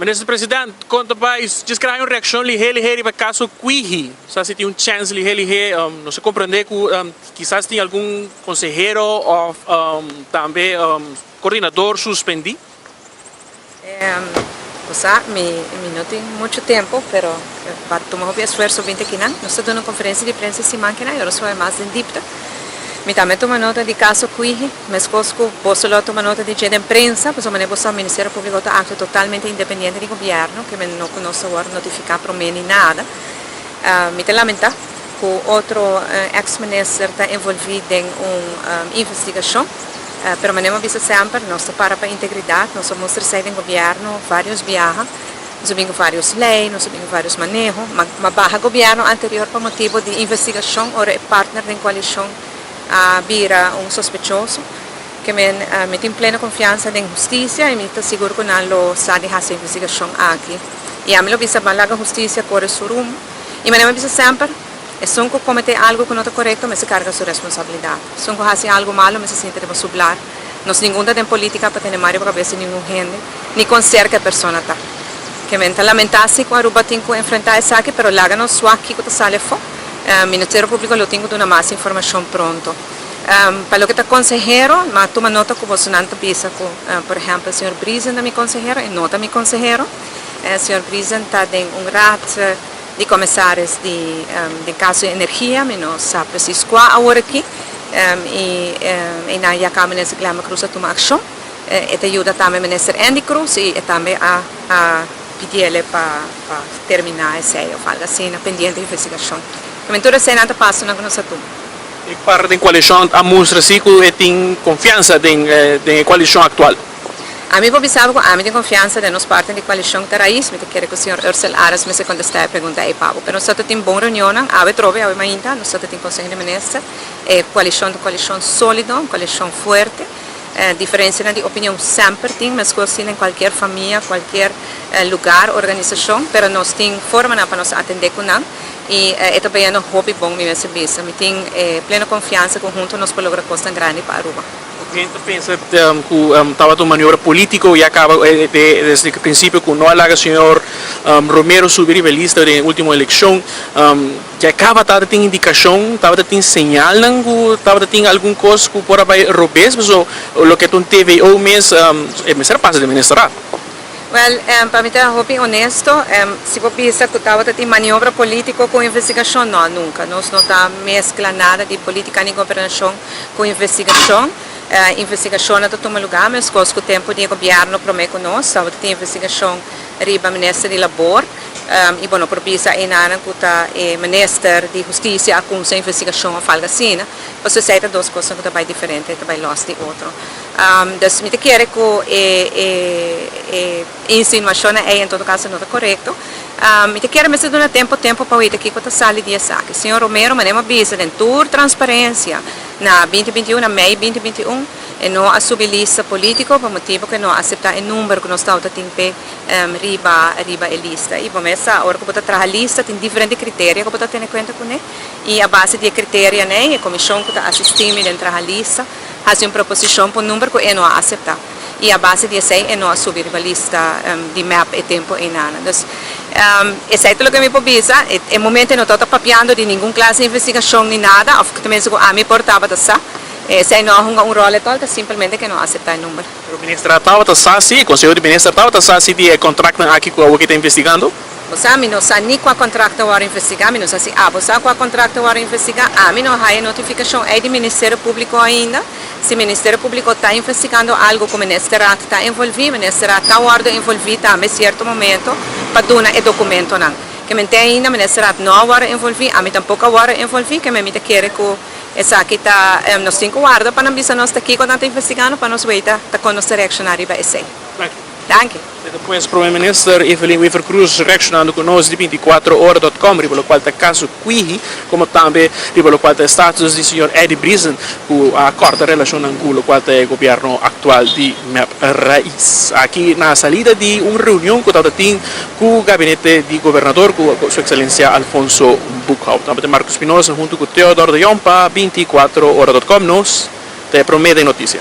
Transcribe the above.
Minister President, con ta bay? Djis kere hay un reaccion lihe lihe riba e caso Kwihi. Sa si tin un chance lihe lihe. Nos a comprende cu kisas tin algun consehero of tambe coordinador suspendi. Bo sa, mi no tin mucho tempo, pero pa tuma hopi esfuerso binti akinan. Nos ta duna un conferencia di prensa e siman kinan y ora su bay mas den dipte. Mi tambe tuma nota di caso Kwihi. Meskos ku boso lo a tuma nota di dje den prensa, pasobra manera bo sa Ministerio Públiko ta aktua totalmente independiente di gobièrnu, ke men no ku nos ta wòrdu notifiká promé ni nada. Mi ta lamentá ku otro eks minister ta envolví den un investigashon, pero manera mi a bisa semper, nos ta para pa integridat, nos a mustra esei den gobièrnu vários biaha, nos a bin ku vários lei, nos a bin ku vários maneho, ma baha gobièrnu anterior pa motibu di investigashon ora e partner den koalishon a bira un sospechoso. Ke men mi tin pleno konfiansa den hustisia i mi ta sigur ku nan lo sa di hasi e investigashon aki. I ami lo bisa ban laga hustisia kore su rumbo. I manera mi a bisa semper, esun ku kometé algu ku no ta korekto mester karga su responsabilidat. Esun ku hasi algu malu mester sinti riba su blar. Nos ningun ta den politika pa tene mal riba kabes di ningun hende, ni kon serka e persona ta. Ke men ta lamentá si ku Aruba tin ku enfrentá esaki, pero laga nos wak kiko ta sali afó. Ministerio Públiko lo tin ku duna mas informashon pronto. Pa loke ta konsehero, mi a tuma nota ku bosonan ta bisa ku, por ehèmpel, señor Briesen ta mi konsehero, e no ta mi konsehero. Señor Briesen ta den un raad di komisaris di den kaso di energia, mi no sa presis kua awor aki, i einan ya kaba minister Glenbert Croes a tuma akshon. E ta yuda tambe minister Endy Croes i e tambe a pidiele pa terminá esei òf algu asina pendiente investigashon. Tamen tur eseinan ta pasonan ku nos a tuma. E par den koalishon a mustra si ku e tin konfiansa den e koalishon aktual. Ami por bisa bo ku ami tin konfiansa den nos partner di koalishon ta Raiz. Mi ta kere ku señor Ursel Aras mester kontestá e pregunta ei pa bo. Pero nos ta tin bon reunionnan, awe trobe, awe mainta, nos ta tin konseho di minister. E koalishon ta un koalishon sólido, un koalishon fuerte. Diferencianan di opinion semper tin, mescos tin den cualkier famia, cualkier lugar, organisacion, pero nos tin formanan pa nos atende cu nan y e ta bayendo hopi bon mi mester bisa. Mi tin e pleno confiansa cu hunto nos por logra cosnan grandi pa Aruba. Hopi hende ta pensa cu tabata un maniobra politico y a caba desde e principio cu no a laga señor Romero subi riba e lista den e ultimo eleccion. Ya caba tabata tin indicacion, tabata tin señalnan cu tabata tin algun cos cu por a bay robes, paso loke ta un TVO mes e mester a pasa den ministerat. Wel, pa mi ta hopi honesto, si bo bisa cu tabata tin maniobra politico cu investigacion, no, nunca. Nos no ta mezcla nada di politica ni gobernacion cu investigacion. Investigacionnan ta tuma lugar mescos cu tempo di e gobierno prome cu nos, tabata tin investigacion riba minister di labor. I bo no por bisa enanan ku ta e minister di hustisia a kumsa investigashon òf algu asina, pasobra esei ta dos kosnan ku ta bai diferente, ta bai lòs di otro. Dus mi ta kere ku e e insinuashonnan ei en todo kaso no ta korekto. Mi ta kere mester duna tempu tempu pa wita kiko ta sali di esaki. Señor Romero manera mi a bisa den tur transparensia na binti 21, na mei binti 21, e no a subi lista politiko pa motibu ku e no a aseptá e number ku nos tabata tin p'e. Riba riba e lista y bo mes sa ora cu bo ta traha lista tin diferente criteria cu bo ta tene cuenta cune y a base di e criterianan e comision cu ta asisti mi den traha lista haci un proposicion pa un number cu e no a acepta y a base di esey e no a subi riba lista di mep e tempo eynana. Dus esey ta loke mi por bisa e momento e no tabata papiando di ningun clase di investigacion ni nada of tenminste cu ami por tabata sa esey no a hunga un rol etol ta simplemente cu e no a acepta e number. Pero minister a tabata sa si, e Conseho di Minister tabata sa si di e contractnan aki cu awoki ta investigando? Bo sa, mi no sa ni cua contract ta worde investiga, mi no sa si abo sa cua contract ta worde investiga, ami no haya notificacion ey di Ministerio Publico ainda. Si Ministerio Publico ta investigando algo cu Ministerraad ta envolvi, Ministerraad ta worde envolvi tambe cierto momento pa duna e documentonan. Ke mente ainda Ministerraad no a worde envolvi, ami tampoco a worde envolvi, ke mi ta kere cu Esaki ta nos tin ku warda pa nan bisa nos ta kiko nan ta investigando pa nos weita ta kon nos ta reakshoná riba esei. Danki. Esei ta pues Prome Minister Evelyn Wever-Croes reakshonando ku nos di 24 ora dot com riba lokual ta kaso Kwihi komo tambe riba lokual ta e status di señor Eddie Briesen ku a kòrta relashonnan ku lokual ta e gobièrnu aktual di mep Raiz. Aki na salida di un reunion ku tabata tin ku gabinete di gobernador ku su ekselensia Alfonso Boekhoudt. Tabata Marco Espinosa huntu ku Theodor de Jong pa 24 ora dot com. Nos ta e prome den notisia.